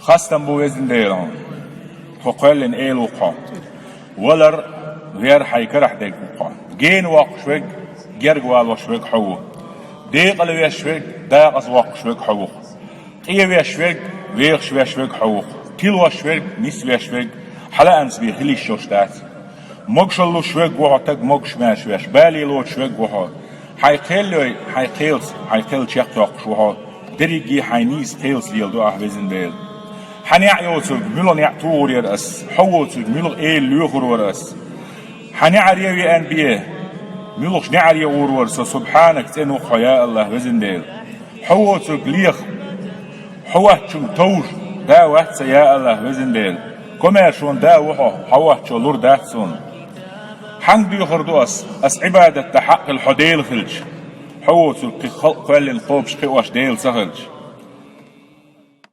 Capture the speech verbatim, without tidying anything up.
Хастам бу, везан Дела, хьо. Хьо кхоьллина Эла ву-кх хьо. Валар, вер хьайн карахь дерг ву-кх хьо. Гена воккхуш верг, герга валош верг хьо ву. Декъала веш верг, дакъаза воккхуш верг хьо ву-кх. Къе веш верг, вехаш веш верг хьо ву-кх. Тилош верг, нисвеш верг, хьалаанца бен хила йиш йолуш дац. Могушалла луш верг ву хьо, таг могуш-маьрша веш, бале лоцуш верг ву хьо. Хьайн кхел йой, хьайн кхелца, хьайн кхел чекхйоккхуш ву хьо. Дерриге хьайн нийса кхелца леладо ахь, везан Дела. Хьан неӀ йоцург муьлха неӀ тухур яра ас, хьо воцург муьлха эла лоьхур вара ас. Хьан неӀаре а веана бен, муьлхачу неӀаре гӀур вара со, субхьанак, цӀена ву-кх хьо, я АллахӀ, везан Дела. Хьо воцург леха, хьо воцчунга товжа да вац сан, я АллахӀ, везан Дела. Комаьршонан да ву хьо, хьо воцчо лур дац суна. Хьанга доьхур ду ас, ас Ӏибадат дан хьакъ хилла хьо Дела хилча? Хьо воцург кхин халкъ кхоьллина кхобуш кхиош Дела ца хилча.